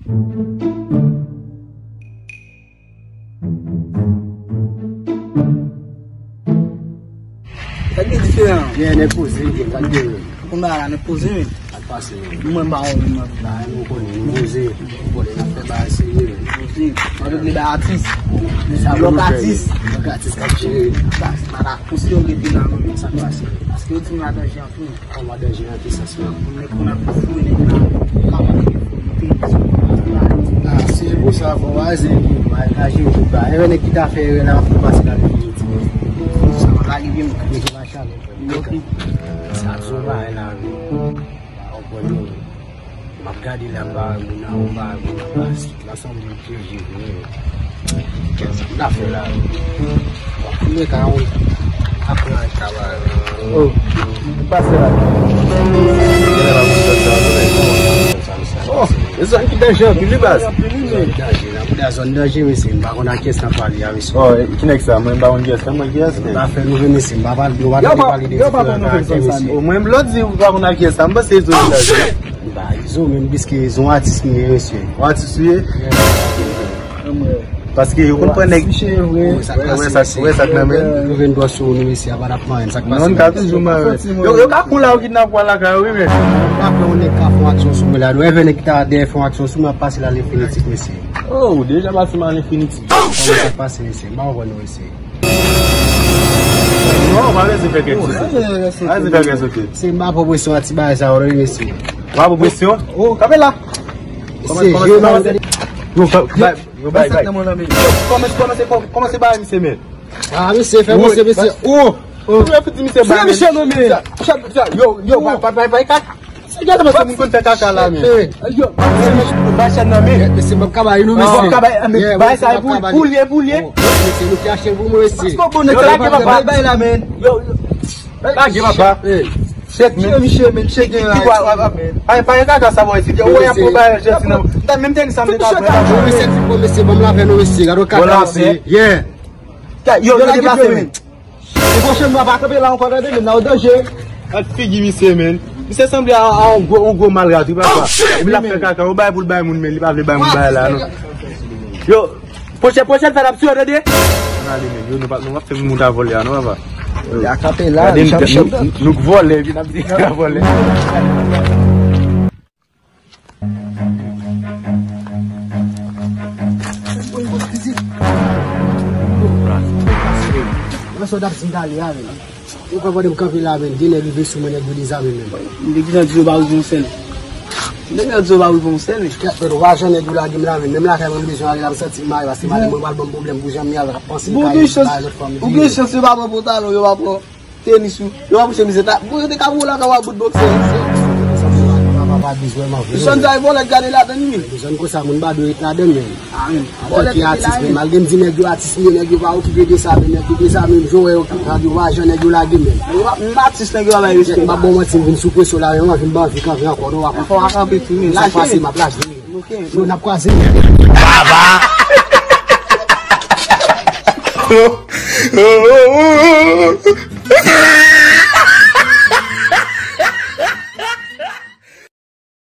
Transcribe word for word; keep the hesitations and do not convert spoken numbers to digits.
Sa k gen diferan? Gen nèg poze, gen sa k gen. Konn bagay la nèg poze, men. Sa k pase, men? Mwen, m pa wè, men. Bagay nou konnen, nou poze. Nou konnen n ap fè bagay serye, men. Poze. Mwen regle bay atis. Sa pou nou fè, atis. Lòt atis k ap jere. Sa, sa pa konsidere w rete la, non. Sa k pase? Paske yo di m la danje anpil. Kòman danje nan ki sans, men? Nèg konn ap foure nèg la, pa konn nèg foure, se pou sa, bon, va se, va se, tout bagay. Enben, nèg ki ta fè erè la, ap pase la, li vini ti. Sa va rive, m. Nèg ki pa chalè, frè. Ok. Sa di yon bagay la, wi. Pa konprann, non. M ap gade la, m pa wè moun nan, m pa wè moun nan, pa la sanble m pyeje vre. Kèt sa m ta fè la? Bon, kounye ka, wi. Apre an travay. Oh, m pase la. Oh, e zòn ki danje anpil, wi, baz. Zòn danje la, mouda, zòn danje, mesye. M pa konn ak kiyès n ap pale a, mesye. Oh, e ki nèg sa? Mwen, m pa konn kiyès sa, mwen, kiyès, men? M pa fè nou vre, mesye. M pa pale, nou pa pale de diferan karatè, mesye. Oh, mwen, m lòt di, ou pa konn ak kiyès sa, m panse e zòn danje. M pa Izo menm, piske Izo yon atis m ye, mesye. Yon atis ou ye? Paske yo konn pran nèg. Ou wè sa, ou wè sa k nan men? Yo vin dwa sou nou, mesye, apa n ap manyen, sa k pase? Non, n ka toujou manyen. Yo, yo ka koule ou kidnap ou lakay ou, wi, men. M pa kwè yon nèg ka fè yon aksyon sou mwen la. Nou wè nèg ki ta dèyè fè yon aksyon sou mwen, ap pase l a lenfinitif, mesye. Oh, ou deja pase m a lenfinitif. Sa k pase, mesye? M pa konprann nou, mesye. Non, pa rete fè kèk sote. Pa rete fè kèk sote. Se m pa pran presyon a ti bagay sa yo, wi, mesye. Ou pa pran presyon? Oh, kanpe la. Se jeu, man. Yo, bay, yo, bay, bay. Yo, kòmanse, kòmanse, kòmanse bay misye, men. Ah, misye, fè misye, misye. Oh, oh. Yo, fouti misye bay, men. Misye, non, men. Yo, yo, bay, bay, bay, bay. Gade kòman se moun konn fè kaka la, men. Yo, bay chèn nan, men. Mesye, m p ap ka ba nou, mesye. M p ap ka ba, men bay sa pou, pou li, pou li. Mesye, nou ki achte l pou mwen, mesye. Paske w bon nèg sa, bay la, men. Yo, yo. Lage, papa. Chèk, men. Misye, men, chèk gen la. Ay, pa gen kaka sa, boy, si. Yo, wè, y ap pou bay jèsi nan. Menm tenis sa, m te ka jwe. Mesye, bon, mesye, ban m lape nou, mesye. Gade w kaka, mesye. Yeah. Yo, yo deplase, men. E pwochèn mwa pa kanpe la ankò, tande, men, nan danje. Gad figi misye, men. Misye sanble a, a yon gwo, yon gwo malrat, wi, papa. Epi l ap fè kaka, yon bagay pou l bay moun, men li pa vle bay moun bagay la, non. Yo, pwochèn, pwochèn fwa n ap tiye, tande. Ann ale, men, yo, nou pa, nou pa fè moun ta vòlè a, non, papa. Yo, a kanpe la, nou, nou k vòlè, epi n ap di ta vòlè. Mwen sot ap di m talè a, men. Ou konprann m kanpe la, men. Gen nèg rive sou mwen, nèg yo dezame, men. Nèg yo di yo pa rive yon sèl. Nèg yo di yo pa rive yon sèl, men. Kèt, men, ou pa jan nèg yo lage m la, men. Menm lakay mwen, m bezwen ale la, m santi m mare, paske madanm mwen pral ban m pwoblèm pou jan m ye a, l ap panse kay li, bay lòt fanm vini. Ou gen chans, yo pa pran pantalon, yo pa pran tenis ou. Yo pa pouse misye ta. Bon, yo te ka voye w lakay w a bout bòksè. Zòn sa e vòlè gade ladann wi. Zòn konsa, moun pa dwe ret ladann menm. Antanke atis menm, malgre m di nèg yo atis li ye, nèg yo pa okipe de sa menm, nèg yo dezame m, jan w wè yo, yo pa jan nèg yo lage menm. M atis, nèg yo pa bay respè. M ap ba w manti, m vin sou presyon la, yo anvi m ba anvi kanpe ankò, non, w ap. Fò w kanpe tou, men. Sa pase, m ap lage. Yo, n ap kwaze. Baba!